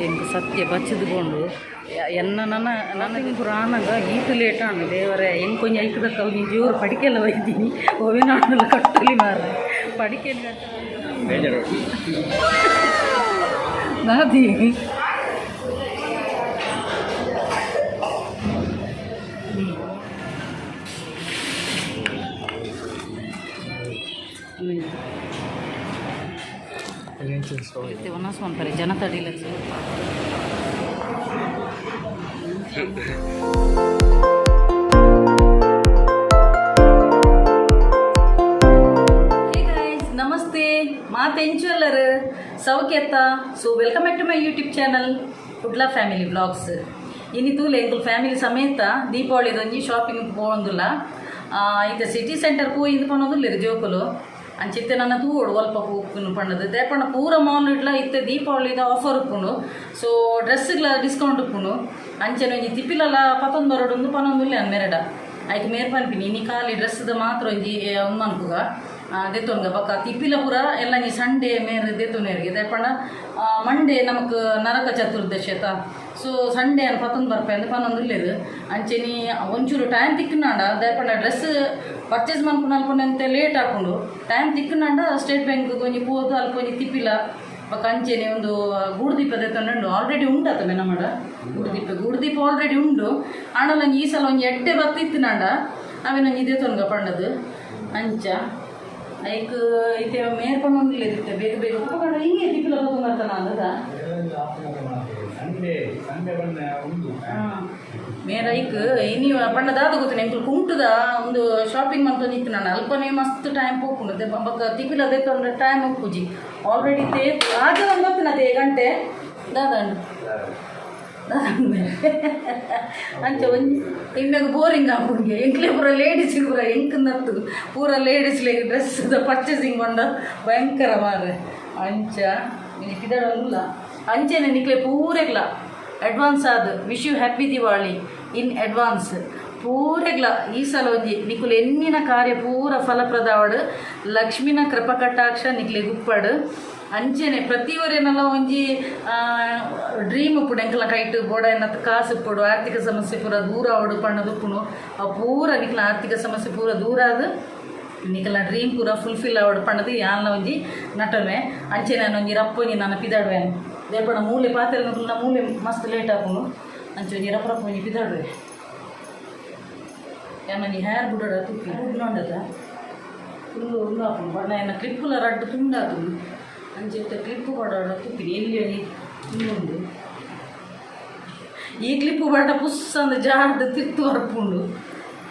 ಎಂಕ್ ಸತ್ಯ ಬಚ್ಚಿದ್ ಪೋಂಡು. ಎನ್ನ ನನ ನನ ಪುರಾಣಗ ಈತ್ ಲೇಟ್ ಆಂಡ್ ದೇವರೇ. ಎಂಕ್ ಒಂಜಿ ಐಕ್ ಒಂಜಿ ಜೋರು ಪಡಿಕೆಲ್ಲ ಒಯ್ದಿನಿ. ಒವೆನ ಆಂಡಲ ಕಟ್ಟೊಲಿ ಮಾರ್ರೆ, ಪಡಿಕೆ. ದಾದಿ ವನಸ್ ಮನ್ಪರೆ ಜನ ತಡಿಲ. Hey guys, namaste. ಮಾತೆಂಚುಲ್ಲರು ಸೌಖ್ಯತ್ತ? So welcome back to my YouTube channel, Kudla family vlogs. ಇನಿ ತೂಲೆ, ಎಂಕುಲು ಫ್ಯಾಮಿಲಿ ಸಮೇತ ದೀಪಾವಳಿದೊಂಜಿ ಶಾಪಿಂಗ್ ಪೋವೊಂದುಲ್ಲ. ಇತ್ತೆ ಸಿಟಿ ಸೆಂಟರ್ ಪೋಯಿಂದು ಪನೊಂದುಲ್ಲೆರ್ ಜೋಕುಲು. ಅಂಚಿತ್ತೆ ನನ್ನ ತೂವೊಡು ಒಲ್ಪ ಪೋಪುನು ಪಂಡದು. ದೇಪಣ್ಣ ಪೂರ ಮಾಲ್ ಇಡ್ಲ ಇತ್ತೆ ದೀಪಾವಳಿದ ಆಫರ್ ಉಪ್ಪುಂಡು. ಸೊ ಡ್ರೆಸ್ಗ್ಲ ಡಿಸ್ಕೌಂಟ್ ಉಪ್ಪುಂಡು. ಅಂಚನೆ ಒಂಜಿ ತಿಪ್ಪಿಲಲ ಪತೊಂದು ಬರೊಡುಂದು ಪನೊಂದುಲ್ಲೆ ಅನ್ ಮೆರಡ. ಐಕ್ ಮೇರ್ ಪನ್ಪಿನಿ, ಇನಿ ಖಾಲಿ ಡ್ರೆಸ್ದ ಮಾತ್ರ ಒಂಜಿ ಉಂದು ಮನ್ಪುಗ, ದೆತ್ತೊನ್ಗ. ಬೊಕ್ಕ ತಿಪ್ಪಿಲ ಪೂರ ಎಲ್ಲ ಒಂಜಿ ಸಂಡೇ ಮೇರ್ ದೆತ್ತೊನೆರ್ಗೆ. ದಾಯೆ ಮಂಡೇ ನಮಕ್ ನರಕ ಚತುರ್ದಶಿ ಅತ. ಸೊ ಸಂಡೇ ಅನ್ ಪತ್ತೊಂದು ಬರ್ಪೆ ಅಂದ್ ಪನೊಂದುಲ್ಲೆರ್. ಅಂಚೆನಿ ಒಂಚೂರು ಟೈಮ್ ತಿಕ್ಕುನಾಂಡ, ದಾಯೆ ಡ್ರೆಸ್ ಪರ್ಚೇಸ್ ಮನ್ಪುನ ಅಲ್ಪನಂತೆ ಲೇಟ್ ಆಪುಂಡು. ಟೈಮ್ ತಿಕ್ಕುನಾಂಡ ಸ್ಟೇಟ್ ಬ್ಯಾಂಕ್ ಒಂಜಿ ಪೋದು ಅಲ್ಪ ಒಂಜಿ ತಿಪ್ಪಿಲ, ಬೊಕ್ಕ ಅಂಚೆನೆ ಒಂದು ಗೂಡುದೀಪ ದೆತ್ತೊಂಡುಂಡು. ಆಲ್ರೆಡಿ ಉಂಡತ ನಮ್ಮಡ ಗೂಡುದೀಪ. ಗೂಡುದೀಪ ಆಲ್ರೆಡಿ ಉಂಡು. ಆಂಡಲ ಒಂಜಿ ಈ ಸಲ ಒಂಜಿ ಎಡ್ಡೆ ಬತ್ತಿತ್ತಿನಾಂಡ ಅವೆನೊಂಜಿ ದೆತ್ತೊನ್ಗ ಪಂಡದು. ಅಂಚ ಐಕ್ ಇತ್ತೆ ಮೇರ್ ಪನೊಂದುಲ್ಲೆರ್, ಇತ್ತೆ ಬೇಗ ಬೇಗ ಪೋಪಂಡ ಹಿಂಗೆ ತಿಪ್ಪಿಲ ಪತ್ತೊಂದು ಅಂದದ. ಸಂಡೇ ಸಂಡೇ ಬಂದ ಉಂಡು. ಮೇರ್ ಐಕ್ ಇನಿ ಪಂಡ ದಾದ ಗೊತ್ತಿನ, ಎಂಕುಲು ಕುಂಟುದ ಒಂದು ಶಾಪಿಂಗ್ ಮಂತೊಂದು ಇತ್ತು. ನಾನು ಅಲ್ಪನೇ ಮಸ್ತ್ ಟೈಮ್ ಪೋಪುಂಡು. ಬೊಕ್ಕ ತಿಪಿಲ ದೆತ್ತೊಂಡ್ರೆ ಟೈಮ್ ಉಪ್ಪುಜಿ. ಆಲ್ರೆಡಿ ತೇ ಆಗ ಒಂದು ಗೊತ್ತಿನತೆ ಗಂಟೆ ದಾದಂಡು ದಾದಂಡು. ಅಂಚ ಒಂಜಿ ಇಮ್ಮೆಗ್ ಬೋರಿಂಗ್ ಆಪುಂಗೆ. ಎಂಕ್ಲೆ ಪೂರ ಲೇಡೀಸ್ ಪೂರ ಎಂಕ್ ನತ್ತು ಪೂರ ಲೇಡೀಸ್ ಡ್ರೆಸ್ ಪರ್ಚೇಸಿಂಗ್ ಪಂಡ ಭಯಂಕರ ಮಾರ್ರೆ. ಅಂಚ ಇನಿ ಪಿದಡೊಂದುಲ್ಲ. ಅಂಚೆನೆ ನಿಕ್ಲೆ ಪೂರೆಗ್ಲ ಅಡ್ವಾನ್ಸ್ ಆದ್ wish you happy Diwali in advance. ಪೂರೆಗ್ಲ ಈ ಸಲ ಒಂಜಿ ನಿಕುಲು ಎನ್ನಿನ ಕಾರ್ಯ ಪೂರ ಫಲಪ್ರದವಾಡು, ಲಕ್ಷ್ಮಿನ ಕೃಪಕಟಾಕ್ಷ ನಿಕ್ಲೆ ಉಪ್ಪಡು. ಅಂಚೆನೆ ಪ್ರತಿಯೊರೆನಲ ಒಂಜಿ ಡ್ರೀಮ್ ಉಪ್ಪುಂಡು. ಎಂಕಲ್ನ ಕೈಟ್ ಬೋಡ ಕಾಸು ಉಪ್ಪುಡು, ಆರ್ಥಿಕ ಸಮಸ್ಯೆ ಪೂರ ದೂರ ಆವಡು ಪಣ್ಣದು ಉಪ್ಪುಂಡು. ಅವು ಪೂರ ನಿಕ್ಲ ಆರ್ಥಿಕ ಸಮಸ್ಯೆ ಪೂರ ದೂರ ಆದ್ ನಿಕಲ್ನ ಡ್ರೀಮ್ ಪೂರ ಫುಲ್ಫಿಲ್ ಆವಡು ಪಣ್ಣದು ಯಾನ್ಲ ಒಂಜಿ ನಟನೆ. ಅಂಚೆನೆ ನಾನು ಒಂಜಿ ರಪ್ಪೊಂಜಿ ನಾನು ಪಿದಾಡುವೆ. ದೇಪಣ ಮೂಲೆ ಪಾತೆರ ಮೂಲೆ ಮಸ್ತ್ ಲೇಟ್ ಆಪುಂಡು. ಅಂಚೆ ಒಂಜಿ ರಪ್ಪ ರಪ್ಪ ಒಂಜಿ ಪಿದಾಡುವೆ. ಯಾನೊಂಜಿ ಹೇರ್ ಬುಡಡ ತುಪ್ಪಿ ಬುಡ್ನೊಂಡದ ಫುಲ್ಲು ಉಂದು ಆಪುಂಡು. ಬಣ್ಣ ಎನ್ನ ಕ್ಲಿಪ್ಪುಲ ರಡ್ಡ್ ತುಂಡಾತುಂಡು. ಅಂಚೆ ಇತ್ತೆ ಕ್ಲಿಪ್ಪು ಕೊಡೋಡ ತುಪ್ಪಿನಿ. ಎಲ್ಲಿ ಒಂಜಿ ಉಂಡು. ಈ ಕ್ಲಿಪ್ಪು ಬಡ ಪುಸ್ ಅಂದ್ ಜಾರ್ದು ತಿರ್ತು ಬರ್ಪುಂಡು.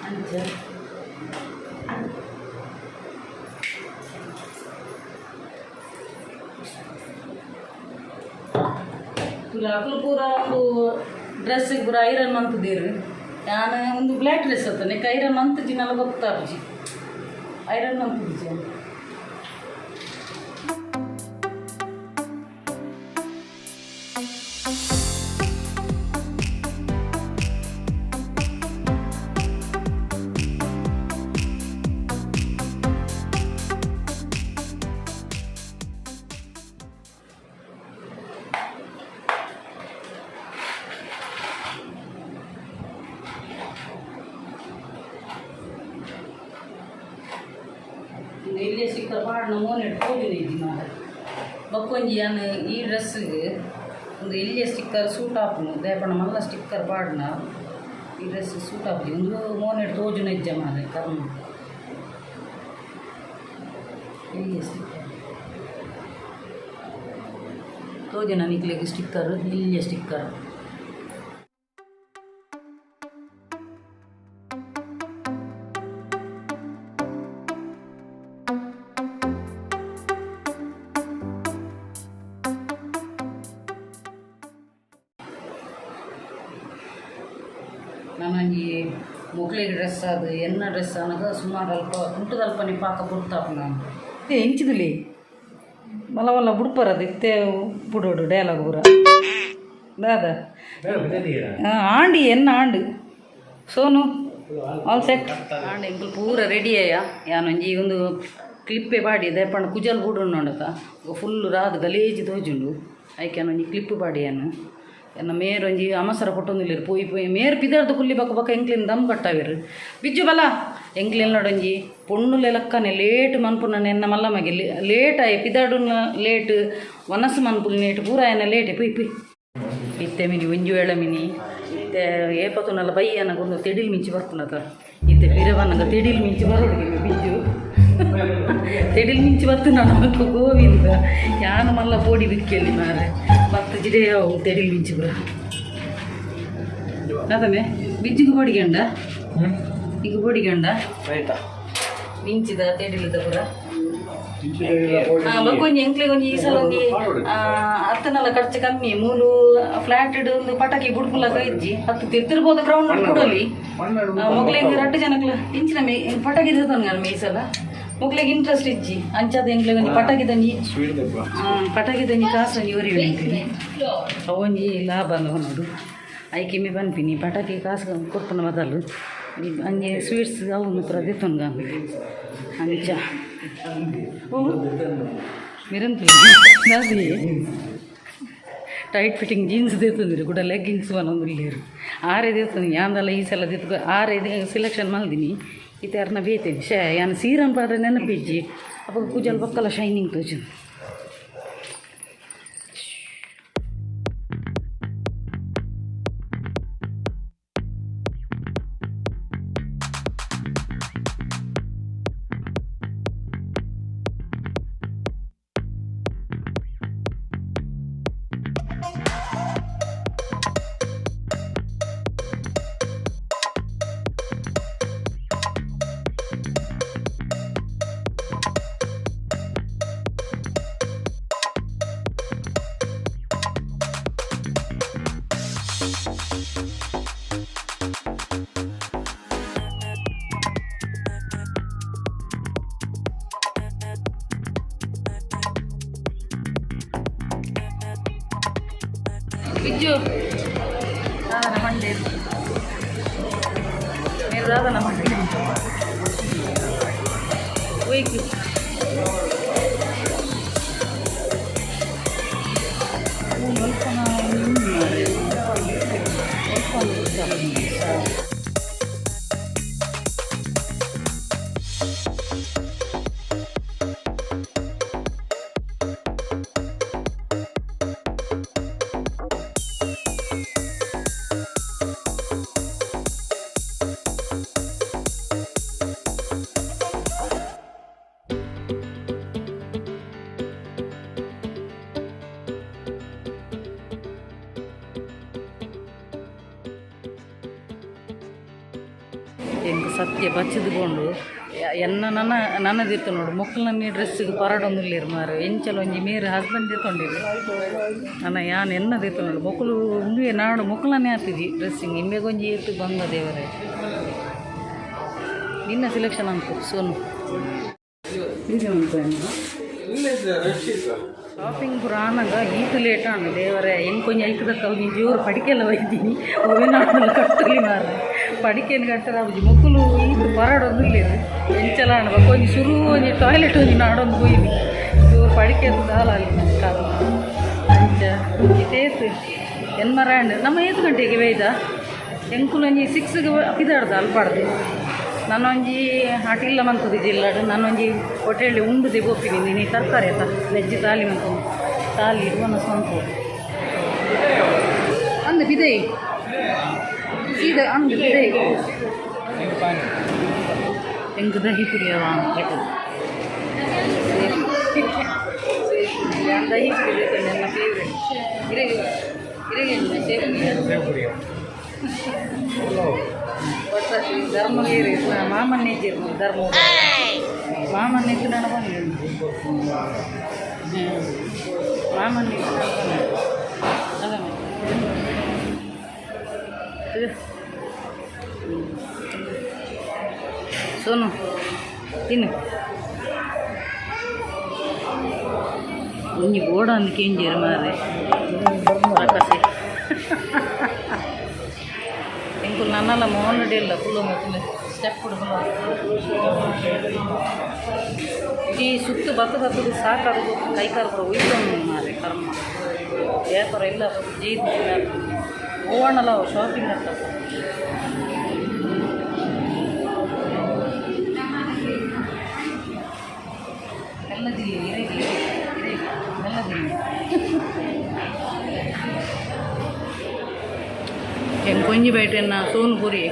ಅಂಚ ಅಕುಲು ಪೂರ ಒಂದು ಡ್ರೆಸ್ ಪೂರ ಐರನ್ ಮಂತುದೆರ್. ಯಾನ್ ಒಂದು ಬ್ಲ್ಯಾಕ್ ಡ್ರೆಸ್ ಅತ್ತ ನೆಕ್ ಐರನ್ ಮಂತುಜಿನಲ ಗೊತ್ತಾಪುಜಿ. ಐರನ್ ಮಂತುಜಿ. ಎಲ್ಲಿಯ ಸಿಕ್ಕ ಪಾಡ್ನ ಮೋನೆಡ್ ಪೋಪಿನ ಇಜ್ಜಿ ಮಾರ್ರೆ. ಬೊಕ್ಕೊಂಜಿ ಯಾನ್ ಈ ಡ್ರೆಸ್ಸಿಗೆ ಒಂದು ಎಲ್ಲಿಯ ಸ್ಟಿಕ್ಕರ್ ಸೂಟ್ ಆಪುಂಡು. ದಾಯೆ ಮಲ್ಲ ಸ್ಟಿಕ್ಕರ್ ಪಾಡ್ನ ಈ ಡ್ರೆಸ್ ಸೂಟ್ ಆಪುಜಿ. ಒಂದು ಮೋನೆಡ್ ತೋಜುನ ಇಜ್ಜ ಮಾರ್ರೆ, ಕರ್ಮ. ಎಲ್ಲಿಯ ಸ್ಟಿಕ್ಕರ್ ತೋಜುನ ನಿಕ್ಲೆಗ್? ಸ್ಟಿಕ್ಕರ್, ಎಲ್ಲಿಯ ಸ್ಟಿಕ್ಕರ್. ನನಗೆ ಮೊಕ್ಲೆಗ್ ಡ್ರೆಸ್ ಅದು ಎನ್ನ ಡ್ರೆಸ್ ಅನಗ ಸುಮಾರು ಅಲ್ಪ ಕುಂಟುದಲ್ಪನೆ ಪಾಕ ಬುಡ್ತಾಪು ನಾನು. ಎಂಚಿದುಲಿ ಮಲ್ಲ ಮಲ್ಲ ಬುಡ್ಪರದು ಇತ್ತೆ ಬುಡೋಡು ಡೈಲಾಗ್ ಪೂರ ದಾದ ಆಂಡಿ ಎನ್ನ ಆಂಡು. ಸೋನು ಆಲ್ ಸೆಟ್ ಆಂಡ್. ಎಂಕುಲು ಪೂರ ರೆಡಿ ಅಯ್ಯ. ಯಾನೊಂಜಿ ಒಂದು ಕ್ಲಿಪ್ಪೆ ಪಾಡಿ. ದಾಯೆ ಪಂಡ ಕುಜಲ್ ಬುಡುಂಡತ ಫುಲ್ ರಾದ್ ಗಲೇಜ್ ತೋಜುಂಡು. ಐಕೆ ಒಂಜಿ ಕ್ಲಿಪ್ ಪಾಡಿಯಾನು ಎನ್ನ ಮೇರ್ ಒಂಜಿ ಅಮಸರ ಕೊಟ್ಟೊಂದಿಲ್ಲೆರ್ ಪೋಯಿ ಪೋಯಿ ಮೇರ್ ಪಿದರ್ದು ಕುಲ್ಲಿ ಬೊಕ ಬೊಕ ಎಂಕ್ಲೆನ್ ದಮ್ ಕಟ್ಟಾವೆರ್ ಬಿಜ್ಜು ಬಲ ಎಂಕ್ಲೆನ್ ನೋಡೊಂಜಿ ಪೊಣ್ಣುಲೆ ಲಕ್ಕನೆ ಲೇಟ್ ಮನ್ಪುನ ಎನ್ನ ಮಲ್ಲ ಮಗೆ ಲೇಟ್ ಆಯೆ ಪಿದರ್ಡುನ ಲೇಟ್ ವನಸು ಮನ್ಪುನ ಲೇಟ್ ಪೂರ ಆಯನ ಲೇಟೆ ಪುಯ್ ಪುಯ್ ಇತ್ತೆ ಮಿನಿ ಒಂಜಿ ವೇಳೆ ಮಿನಿ ಇತ್ತೆ ಏಪತುನಲ್ಲ ಬಯ್ಯನ ಒಂದು ತೆಡಿಲ್ ಮಿಂಚಿ ಬರ್ಪುನತ ಇತ್ತೆ ಪಿರವನ್ನಗ ತೆಡಿಲ್ ಮಿಂಚಿ ಬರೋಡು ಬಿಜ್ಜು ತೆಡಿಲ್ ಮಿಂಚಿ ಬತ್ತು ನಾನು ಗೋವಿಂದ ಯಾನು ಮಲ್ಲ ಪೋಡಿ ಬಿಕ್ಕೆಲ್ಲಿ ಮಾರೆ ಬತ್ತು ಜಿಡೆ ತೆಡಿಲ್ ಮಿಂಚಿ ಪುರ ಅದಮೆ ಬಿಜ್ಜಿಗೆ ಬೋಡಿಗಂಡ ಈಗ ಬೋಡಿಗಂಡ ಮಿಂಚಿದ ತೆಡಿಲದ ಪುರ. ಬೊಕೊಂಜಿ ಎಂಕ್ಲೆಗ್ ಒಂಜಿ ಈ ಸಲ ಒಂಜಿ ಅತ್ತನಲ್ಲ ಖರ್ಚು ಕಮ್ಮಿ ಮೂಲು ಫ್ಲಾಟ್ ಒಂದು ಪಟಾಕಿ ಬುಡ್ಪುಲಕ ಇಜ್ಜಿ ಹತ್ತು ತಿರ್ತಿರ್ಬೋದು ಗ್ರೌಂಡ್ ಕೊಡಲಿ. ಮೊಗ್ಲೆಗ್ ರಡ್ಡು ಜನಕ್ಲ ಇಂಚಿನ ಮೇ ಪಟಾಕಿ ದೇತೊಂದು ಈ ಸಲ ಮೊಗ್ಲೆಗ್ ಇಂಟ್ರೆಸ್ಟ್ ಇಜ್ಜಿ ಅಂಚಾದ ಎಂಕ್ಲೆಗ್ ಒಂಜಿ ಪಟಾಕಿ ದಂಜಿ ಪಟಾಕಿ ದಂಜಿ ಕಾಸು ಒಂಜಿ ಒರಿ ಎಂಕ್ಲೆ ಅವೊಂಜಿ ಲಾಭ ನೋಡು ಐಕಿಮೆ ಪನ್ಪಿನಿ ಪಟಾಕಿ ಕಾಸು ಕೊರ್ಪುನ ಬದಲು ಅಂಜೆ ಸ್ವೀಟ್ಸ್ ಅವು ಮಾತ್ರ ದೆತ್ತೊನ್ಗ ಅಂಚ. ಓ ಮಿರಂತು ದಾದಿ ಟೈಟ್ ಫಿಟ್ಟಿಂಗ್ ಜೀನ್ಸ್ ದೇತಂದಿರು ಕೂಡ ಲೆಗ್ಗಿಂಗ್ಸ್ ಉಲ್ಲೇರು ಆರೆ ದೇತಂದು ಯಾಂದಲ್ಲ ಈ ಸಲ ದೇತು ಆರೆ ಸೆಲೆಕ್ಷನ್ ಮಲ್ದಿನಿ ಇತ್ತೆ ಅರ್ನ ಬೇತೇನೆ ಶೇ ಯಾನ್ ಸೀರನ್ ಪಾಡ್ರೆ ನೆನಪಿಜ್ಜಿ ಅವಾಗ ಕೂಜಲ್ ಬಕ್ಕಲ ಶೈನಿಂಗ್ ತೋಜು. ಬಿಜ್ಜು ದಾದನ ಮಂಡೆ ಮೇರೆ ದಾದನ ಮಂಡೆ ಒಯ್ಕು. ಎಂಕ್ ಸತ್ಯ ಬಚ್ಚದ ಬೋಂಡು ಎನ್ನ ನನ್ನ ನನ್ನದಿತ್ತು ನೋಡು ಮೊಕ್ಕಲನ್ನೇ ಡ್ರೆಸ್ಸಿಗೆ ಪರಡೊಂದುಲ್ಲೇರು ಮಾರು ಎಂಚಲ ಒಂಜಿ ಮೇರು ಹಸ್ಬೆಂಡ್ ದೆತ್ತೊಂಡಿರು ನನ್ನ ಯಾನ್ ಎನ್ನ ದಿತ್ತು ನೋಡು ಮೊಕ್ಕಲು ಉಂದುವೆ ನಾಡು ಮೊಕ್ಕಲನ್ನೇ ಆತಿಜಿ ಡ್ರೆಸ್ಸಿಂಗ್ ಇಂಬೆಗೊಂಜಿ ಏತು ಬಂಗ ದೇವರೇ ನಿನ್ನ ಸೆಲೆಕ್ಷನ್ ಅಂತು ಸೋನು ಶಾಪಿಂಗ್ ಪೂರ ಆನಗ ಈತ್ ಲೇಟ್ ಆಂಡ್ ದೇವರೇ ಎಂಕೊಂಜಿ ಐತದಕ್ಕ ಒಂಜಿ ಜೋರು ಪಡಿಕೆಲ್ಲ ಒಯ್ದಿನಿ ಒವ್ವೆ ನಾಡಲ್ಲ ಕಟ್ಟಲಿ ಮಾರ್ರೆ ಪಡಿಕೆನ್ ಕಟ್ಟರ ಒಂಜಿ ಮೊಕ್ಕಲು ಈತ್ ಪರಡೊಂದುಲ್ಲೆರ್ ಎಂಚಲ ಆಂಡ್ ಬೊಕ ಒಂಜಿ ಸುರು ಒಂಜಿ ಟಾಯ್ಲೆಟ್ ಒಂಜಿ ನಾಡೊಂದು ಪೋಯಿನಿ ಜೋರು ಪಡಿಕೆ ದಾಲ ಅಲ್ಲಿ ಕಾಲ ಅಂಚ ಇತೇತ್ ಎನ್ಮರ ಆಂಡ್ ನಮ್ಮ ಏತ್ ಗಂಟೆಗೆ ಬೈದ ಎಂಕುಲು ಒಂಜಿ ಸಿಕ್ಸ್ಗೆ ಪಿದಾಡ್ದ ಅಲ್ಪಾಡ್ದು ನಾನೊಂಜಿ ಅಟಿಲ್ಲ ಮಂತುದಿ ಜಿಲ್ಲಾಡು ನಾನೊಂಜಿ ಹೋಟೆಲ್ ಉಂಡುದೆ ಬೋಪಿನಿ ನೀನು ತರಕಾರಿ ಆತ ವೆಜ್ ತಾಲಿ ಮಂತು ತಾಲಿ ಇಡುವನ ಸ್ವಂತ ಅಂದು ಬಿದೈ ಸೀದಾ ಅಂದು ಬಿದೈ ಎಂಕ್ ದಹಿ ಪುರಿ ಅವ ದಹಿ ಪುರಿ ನನ್ನ ಫೇವ್ರೆಟ್ ಇರಗೆ ಇರಗೆ ಧರ್ಮಗೇರಿ ಮಾಮನ್ನೇ ಧರ್ಮ ಮಾಮನ್ನೇ ನಾನು ಬಂದೆ ಮಾಮನ್ನೇ ಅದ ಸೋನು ತಿನ್ನು ಒಂಜಿ ಬೋಡ ಅಂದ್ ಕೇಂಜೇರು ಮಾರ್ರೆ ರಕ್ಕಸೆ ಎಂಕುಲು ನನ್ನಲ್ಲ ಮೋನಡೆ ಇಲ್ಲ ಫುಲ್ಲು ಮೊದಲು ಸ್ಟೆಪ್ ಹುಡುಗಲು ಈ ಸುತ್ತು ಬತ್ತು ಬತ್ತದು ಸಾಕಾಗದು ಕೈ ಕಾಲು ಪೂರ ಒಯ್ತೊಂದು ಮಾರ್ರೆ ಕರ್ಮ. ವ್ಯಾಪಾರ ಇಲ್ಲ. ಜೀತ್ ಓಣಲ ಶಾಪಿಂಗ್ ಅಂತ. ಎಲ್ಲ ಜಿಲ್ಲೆ ಇರಲಿ ಇರಲಿ, ಎಲ್ಲ ಜಿಲ್ಲೆ. ಕೊಂಜಿ ಬೈಟೆನ್ನ ಸೋನು ಪುರಿ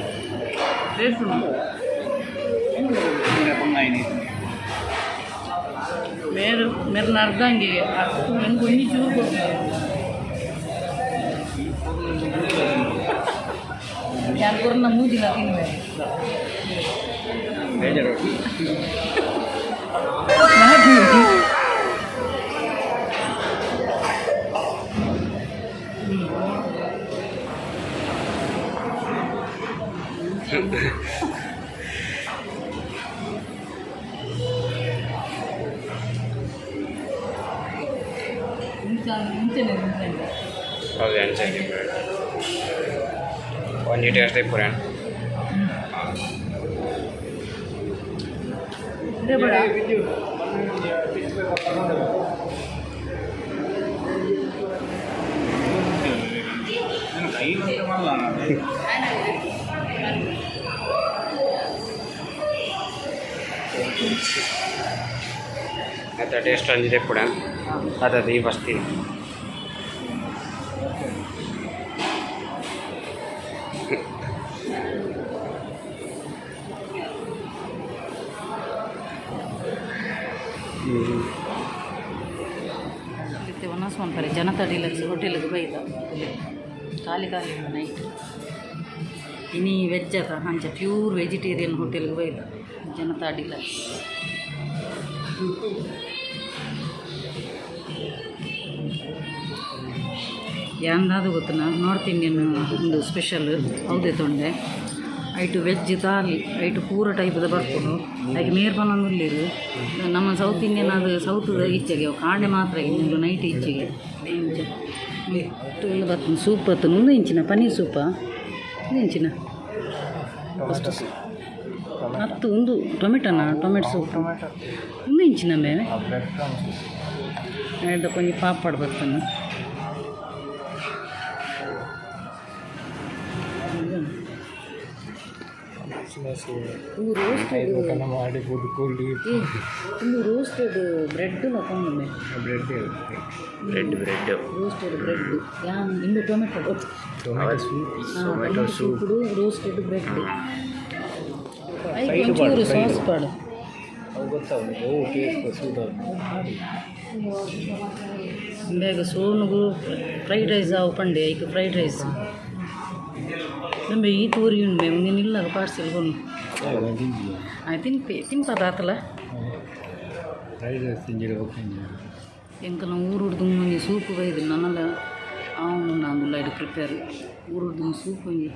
ಟೇಸ್ಟ್ ಉಂಟು. ಮೇರು ಮೇರ್ನ ಅರ್ಧಂಗಿಗೆ ನಂಗೆ ಒಂಜಿ ಚೂರು ಕೊಡ್ತಾರೆ. ಯಾರು ಕೊರನ ಮೂಜಿನ ತಿನ್ನುವೆ. ಬೇಜಾರು. ಮುಂಚೆನೆ ಮುಂಚೆನೆ. ಹೌದು, ಅಂಚನೆ ಒಂಜಿ ಟೇಸ್ಟ್ ಇಪ್ಪುರೆ. ಇದೇ ಬೇಡ. ಕೈ ಮಾಡಲ್ಲ. ಮತ್ತೆ ಟೇಸ್ಟ್ ಒಂಜಿ ಇಪ್ಪುಡೆ ಅದ ಈ ಫಸ್ಟ್. ಇತ್ತೆ ವನಸ್ ಮನ್ಪರೆ ಜನತಾ ಡೀಲಕ್ಸ್ ಹೋಟೆಲ್ಗೆ ಬೈದ. ಖಾಲಿ ಖಾಲಿ ನೈಟ್. ಇನಿ ವೆಜ್ ಅದ, ಅಂಚ ಪ್ಯೂರ್ ವೆಜಿಟೇರಿಯನ್ ಹೋಟೆಲ್ಗೆ ಬೈದ, ಜನತಾ ಡಿಲಕ್ಸ್. ಯಾಂದಾದು ಗೊತ್ತನ ನಾರ್ತ್ ಇಂಡಿಯನ್ ಒಂದು ಸ್ಪೆಷಲ್ ಹೌದೇ ತೊಂಡೆ. ಐಟು ವೆಜ್ ತಾಲಿ, ಐಟು ಪೂರ ಟೈಪ್ದ ಬರ್ಪುಂಡು. ಐಕ್ ಮೇರ್ ಪನೊಂದುಲ್ಲೆರ್. ನಮ್ಮ ಸೌತ್ ಇಂಡಿಯನ್ ಅದು ಸೌತ್ ಇಚ್ಛೆಗೆ ಅವು ಕಾಂಡೆ ಮಾತ್ರ, ಇಂದು ನೈಟ್ ಇಚ್ಛೆಗೆ. ಇಂಚ ಇಂದು ಬರ್ತುಂಡು, ಸೂಪ್ ಬರ್ತುಂಡು. ಒಂದು ಇಂಚಿನ ಪನ್ನೀರ್ ಸೂಪಾ? ಒಂದು ಇಂಚಿನ ಫಸ್ಟ್ ಮತ್ತು ಒಂದು ಟೊಮೆಟೊನಾ? Tomato soup. ಒಂದು ಇಂಚಿನ ಮೇಲೆ ಹೇಳ್ದ ಕೊಂಚ ಪಾಪಡ್ ಬರ್ತುಂಡು. ರೋಸ್ಟೆಡ್ ಮಾಡಿ ಕೂತ್ಕೊಳ್ಳಿ. ಒಂದು ರೋಸ್ಟೆಡ್ ಬ್ರೆಡ್ ತಗೊಂಡೆ. Bread. Bread, bread. Roasted bread ಯಾನ್ ಇಂದು tomato. Tomato soup. Tomato soup. Roasted bread. ಒಂಚೂರು ಸಾಸ್ ಪಾಡು. ಅವು ಗೊತ್ತಾಗ ಅವು ಟೇಸ್ಟ್ ಸೂಟ್. ಬೇಗ ಸೋನುಗು ಫ್ರೈಡ್ ರೈಸ್ ಅವು ಪಂಡೆ. ಐಕ್ ಫ್ರೈಡ್ ರೈಸ್ ನಂಬೆ ಈ ತೂರಿ ಉಂಡು. ನೀನು ಇಲ್ಲ ಪಾರ್ಸೆಲ್ ಕೊನು. ಆಯ್ ತಿನ್ಪೆ, ತಿನ್ಪದಾತಲ್ಲ. ಫ್ರೈಡ್ ರೈಸ್ ತಿಂಜಿರ. ಎಂಕಲ್ನ ಊರುಡ್ದು ಒಂಜಿ ಸೂಪ್ ಬೈದು. ನನಲ ಅವನು ನಾಂದುಲ್ಲ ಇಡು ಪ್ರಿಪೇರ್. ಊರುಡ್ದು ಸೂಪ್ ಒಂಜಿ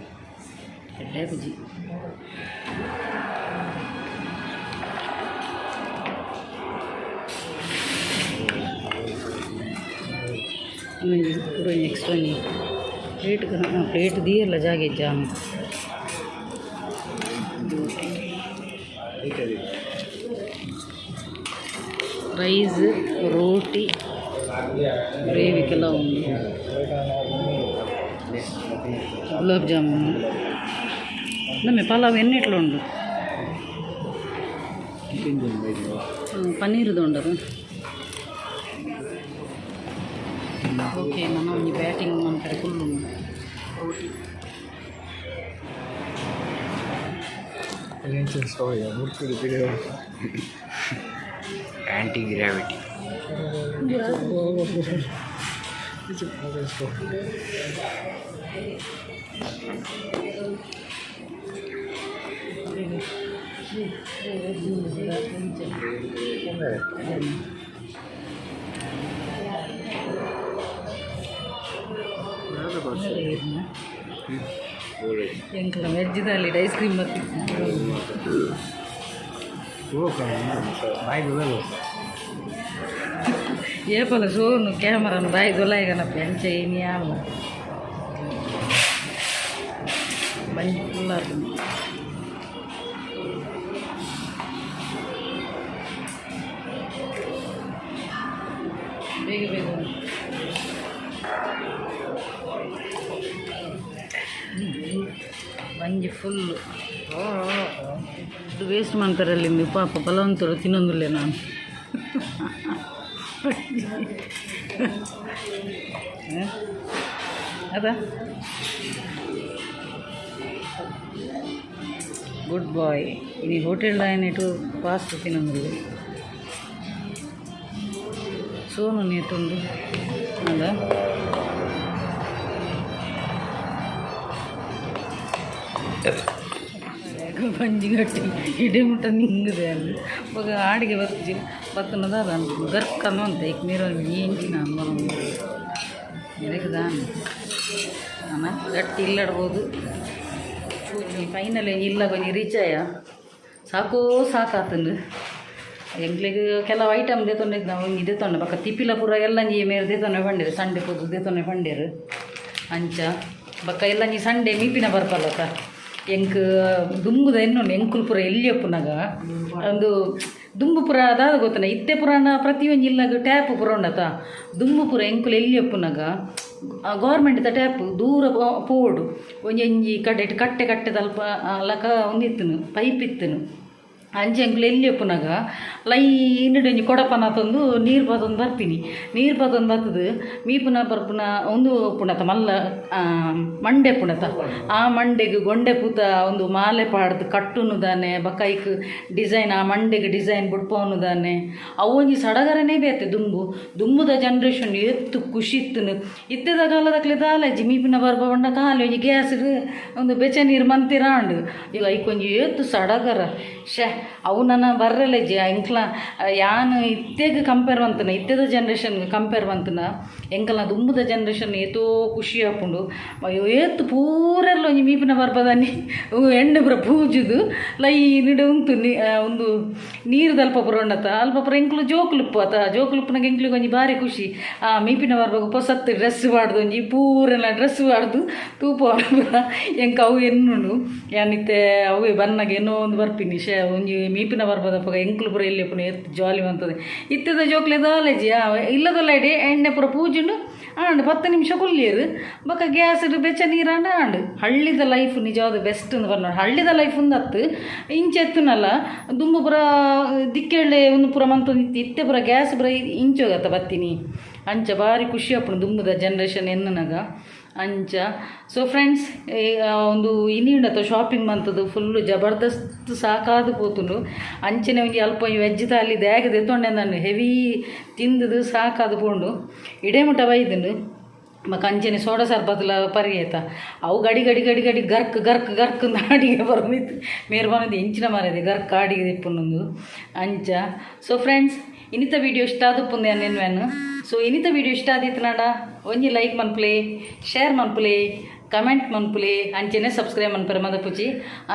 ಎಡ್ಡೆ ಬುಜಿ. ಪೂರ ಎಕ್ಸ್ಟ್ರಾ ಒಂಜಿ ಪ್ಲೇಟ್ ಪ್ಲೇಟ್ ದೀಯಲ್ಲ ಜಾಗೆ ಜಾನು. ರೈಸ್, ರೋಟಿ, ಗ್ರೇವಿ ಕೆಲವು ಉಂಡು, ಗುಲಾಬ್ ಜಾಮೂನು. ನಮ್ಮೆ ಪಲಾವ್ ಎಣ್ಣೆಟ್ಲ ಉಂಡು. ಪನ್ನೀರ್ದು ಉಂಡದು. ಓಕೆ, ನನ್ನ ಒಂಜಿ ಬ್ಯಾಟಿಂಗ್ ಮನ್ಪರೆ ಫುಲ್ ಉಂಡು ರೋಟಿ. ಮುರ್ಕುದು ಪಿರಿಯ. ಆ್ಯಂಟಿ ಗ್ರಾವಿಟಿ. ಎಂಕಲ ವೆಜ್ ದಾಲಿ ಐಸ್ ಕ್ರೀಮ್ ಬರ್ತಿತ್ತು. ಬಾಯಿ. ಏಪಲ ಸೋನು ಕ್ಯಾಮರಾನು ಬಾಯಿ ದೊಲಾಯಿಗನಪ್ಪ. ಎಂಚ ಇನಿ ಆಮ ಬಂಜಿ ಫುಲ್ ಆತುಂಡು. ಬೇಗ ಬೇಗ. ಒಂಜಿ ಫುಲ್ ವೇಸ್ಟ್ ಮಾಡ್ತಾರಲ್ಲಿ ಪಾಪ ಬಲವಂತರು ತಿನ್ನೊಂದಿಲ್ಲ ನಾನು. ಅದ ಗುಡ್ ಬಾಯ್. ಇನಿ ಹೋಟೆಲ್ ಇಟ್ಟು ಪಾಸ್ಟ್ ತಿನ್ನೊಂದಿಲ್ಲ. ಸೋನು ನೇತುಂಡು ಅದ. ಬಂಜಿ ಗಟ್ಟಿ ಇಡೀ ಮುಟ್ಟ ನಿಂಗದೆ ಅಲ್ಲಿ ಬೊಕ ಆಡಿಗೆ ಬತ್ತಿಜಿ ಬತ್ತನದ ಗರ್ಕನ್ನು ಅಂತ ಈಗ ನೀರು ಎಂಜಿನ ದಾನ ಅನ ಗಟ್ಟಿ ಇಲ್ಲಡ್ಬೋದು. ಫೈನಲ್ ಇಲ್ಲ ಕೊಂಚ ರೀಚ್ ಆಯ ಸಾಕೋ ಸಾಕಾತಂದು. ಎಂಕ್ಲೆಗ್ ಕೆಲವು ಐಟಮ್ ದೇತೊಂಡೆ ನಾವು ಒಂಜಿ ದೇತೊಂಡೆ ಬೊಕ ತಿಪಿಲ ಪೂರ ಎಲ್ಲ ಒಂಜಿ ಮೇರ್ ದೇತೊಂಡೆ ಪಂಡೇರು ಸಂಡೆ ಪೋದು ದೇತೊಂಡೆ ಪಂಡೇರು ಅಂಚ. ಬೊಕ ಎಲ್ಲ ಒಂಜಿ ಸಂಡೆ ಮೀಪಿನ ಬರ್ಪಲ್ಲತ ಎಂಕ್ ದುಂಬುದ ಎನ್ನುಂಡು ಎಂಕುಲು ಪೂರ ಎಲ್ಲಿ ಉಪ್ಪುನಗ ಒಂದು ದುಂಬು ಪೂರ ದಾದ ಗೊತ್ತನ ಇತ್ತೆ ಪುರಾಣ ಪ್ರತಿಯೊಂಜಿ ಇಲ್ಲಗ್ ಟ್ಯಾಪ್ ಪೂರ ಉಂಡತ. ದುಂಬು ಪೂರ ಎಂಕುಲು ಎಲ್ಲಿ ಉಪ್ಪುನಗ ಗೌರ್ಮೆಂಟ್ದ ಟ್ಯಾಪ್ ದೂರ ಪೋಡು ಒಂಜೊಂಜಿ ಕಡೆಟ್ ಕಟ್ಟೆ ಕಟ್ಟೆ ತಲ್ಪ ಲಕ ಒಂದಿತ್ತುನು ಪೈಪ್ ಇತ್ತುನು. ಅಂಚ ಎಂಕುಲು ಎಲ್ಲಿ ಉಪ್ಪುನಗ ಲೈನ್ ಒಂಜಿ ಕೊಡಪನ ತಂದು ನೀರು ಪತ್ತೊಂದು ಬರ್ಪಿನಿ. ನೀರು ಪತ್ತೊಂದು ಬತ್ತದು ಮೀಪುನ ಬರ್ಪುನ ಒಂದು ಪುಣತ ಮಲ್ಲ ಮಂಡೆ ಪುಣತ ಆ ಮಂಡೆಗ್ ಗೊಂಡೆ ಪೂತ ಒಂದು ಮಾಲೆ ಪಾಡ್ದು ಕಟ್ಟುನು ದಾನೆ. ಬೊಕ ಐಕ್ ಡಿಸೈನ್ ಆ ಮಂಡೆಗ್ ಡಿಸೈನ್ ಬುಡ್ಪವನು ದಾನೆ. ಅವು ಒಂಜಿ ಸಡಗರನೇ ಬೇತೆ. ದುಂಬು ದುಂಬುದ ಜನರೇಷನ್ ಎತ್ತು ಖುಷಿ ಇತ್ತುನು. ಇತ್ತೆದ ಕಾಲದಕ್ಲೆ ದಾಲಜಿ ಮೀಪಿನ ಬರ್ಪ ಪಂಡ ಖಾಲಿ ಒಂಜಿ ಗ್ಯಾಸ್ ಒಂದು ಬೆಚ್ಚ ನೀರು ಮಂತಿರ ಉಂಡು. ಈಗ ಐಕ್ ಒಂಜಿ ಏತ್ ಸಡಗರ ಶೇ ಅವು ನನ್ನ ಬರ್ರೆಲೆಜ್ಜಿ ಎಂಕ್ಲ ಯಾನ್ ಇತ್ತೆಗ್ ಕಂಪೇರ್ ಮಂತುನ ಇತ್ತೆದ ಜನ್ರೇಷನ್ ಕಂಪೇರ್ ಮಂತುನ ಎಂಕಲ್ನ ದುಂಬುದ ಜನ್ರೇಷನ್ ಏತೋ ಖುಷಿ ಆಪುಂಡು. ಏತ್ ಪೂರೆಲ್ಲ ಒಂಜಿ ಮೀಪಿನ ಬರ್ಪದಾನಿ ಎಣ್ಣೆ ಪೂರ ಪೂಜುದು ಲೈನ್ ಉಂತು ಒಂದು ನೀರು ದಲ್ಪ ಪೂರ ಉಂಡತ ಅಲ್ಪ ಪೂರ ಎಂಕ್ಲು ಜೋಕುಲುಪ್ಪು ಅತ. ಜೋಕುಲುಪ್ಪುನಾಗ ಎಂಕ್ಲಿಗ್ ಒಂಜಿ ಬಾರಿ ಖುಷಿ. ಆ ಮೀಪಿನ ಬರ್ಪಾಗ ಪೊಸತ್ತು ಡ್ರೆಸ್ ಪಾಡ್ದು ಒಂಜಿ ಪೂರೆಲ್ಲ ಡ್ರೆಸ್ ಪಾಡ್ದು ತೂಪ ಪೂರ ಎಂಕ್ ಅವು ಎನ್ನುಂಡು. ಯಾನ್ ಇತ್ತೆ ಅವೇ ಬನ್ನಗ ಏನೋ ಒಂದು ಬರ್ಪಿನಿ ಶೇ ಒಂಜಿ ಮೀಪಿನ ಬರ್ಪದಪಗ ಎಂಕ್ಲು ಪೂರ ಎಲ್ಲಿ ಪುನ ಎತ್ತು ಜಾಲಿ ಮಂತದೆ. ಇತ್ತೆದ ಜೋಕ್ಲೆ ದಾಲೇಜಿ ಇಲ್ಲದಲ್ಲ ಇಡಿ ಎಣ್ಣೆ ಪೂರ ಪೂಜುಂಡು ಆಂಡ್ 10 ನಿಮಿಷ ಕುಲ್ಲಿಯರು ಬೊಕ ಗ್ಯಾಸ್ ಬೆಚ್ಚ ನೀರಾಂಡ ಆಂಡ್. ಹಳ್ಳಿದ ಲೈಫ್ ನಿಜವಾದ ಬೆಸ್ಟ್ ಅಂದ್ ಪನ್ನೋಡು. ಹಳ್ಳಿದ ಲೈಫ್ ಉಂದತ್ತು ಇಂಚ ಎತ್ತುನಲ್ಲ ದುಂಬು ಪೂರ ದಿಕ್ಕೆಳ್ಳೆ ಒಂದು ಪೂರ ಮಂತೊಂದಿತ್ತು. ಇತ್ತೆ ಪೂರ ಗ್ಯಾಸ್ ಪೂರ ಇಂಚೋಗತ್ತ ಬತ್ತೀನಿ. ಅಂಚ ಬಾರಿ ಖುಷಿ ಆಪುಂಡು ದುಂಬುದ ಜನ್ರೇಷನ್ ಎನ್ನುನಗ ಅಂಚ. ಸೊ ಫ್ರೆಂಡ್ಸ್, ಒಂದು ಇನಿ ಉಂಡತ ಶಾಪಿಂಗ್ ಮಂತದು ಫುಲ್ಲು ಜಬರ್ದಸ್ತ್ ಸಾಕಾದ್ ಪೋತುಂಡು. ಅಂಚನೆ ಒಂಜಿ ಅಲ್ಪ ಒಂಜಿ ವೆಜ್ ತಾಲಿ ದ್ಯಾಗ ದೆತ್ತೊಂಡೆ ನಾನು ಹೆವಿ ತಿಂದುದು ಸಾಕಾದ್ ಪೋಂಡು ಇಡೇ ಮುಟ ಬೈದುಂಡು. ಬೊಕ ಅಂಚನೆ ಸೋಡಾ ಸರ್ಬತ್ಲ ಪರಿಯೇತ ಅವು ಗಡಿ ಗಡಿ ಗಡಿ ಗಡಿ ಗರ್ಕ್ ಗರ್ಕ್ ಗರ್ಕ್ ಅಡಿಗೆ ಬರೋದಿತ್ತು. ಮೇರ್ ಬರೋದು ಎಂಚಿನ ಮಾರಿದೆ ಗರ್ಕ್ ಅಡಿಗೆ ತಿಪ್ಪುನೊಂದು ಅಂಚ. ಸೊ ಫ್ರೆಂಡ್ಸ್, ಇನ್ನಿತ ವೀಡಿಯೋ ಇಷ್ಟ ಆದುಪ್ಪುಂದು ನೆನ್ವೆನ್. ಸೊ ಇನ್ನಿತ ವೀಡಿಯೋ ಇಷ್ಟ ಆದಿತ್ತು ಒಂಜಿ ಲೈಕ್ ಮನ್ಪುಲೆ, ಶೇರ್ ಮನ್ಪುಲೆ, ಕಮೆಂಟ್ ಮನ್ಪುಲೆ, ಅಂಚೆನೆ ಸಬ್ಸ್ಕ್ರೈಬ್ ಮನ್ಪರೆ ಮದಪುಚಿ.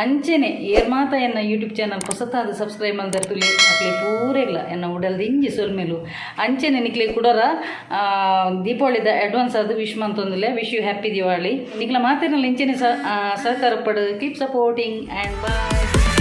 ಅಂಚೆನೆ ಏರ್ ಮಾತ ಎನ್ನ ಯೂಟ್ಯೂಬ್ ಚಾನಲ್ ಹೊಸತಾದ ಸಬ್ಸ್ಕ್ರೈಬ್ ಮಲ್ದರ್ತುಲೆ ಅಕ್ಲೆ ಪೂರೆಗ್ಲ ಎನ್ನ ಉಡಲ್ದ ಇಂಜಿ ಸೊಲ್ಮೆಲು. ಅಂಚೆನೆ ನಿಕ್ಲೆ ಕುಡರ ದೀಪಾವಳಿದ ಅಡ್ವಾನ್ಸ್ ಅದು ವಿಶ್ ಮಂತೊಂದುಲೆ. Wish you happy Diwali. ನಿಕ್ಲ ಮಾತಿನಲ್ಲಿ ಇಂಚೆನೆ ಸಹಕಾರ ಪಡು. Keep supporting and bye.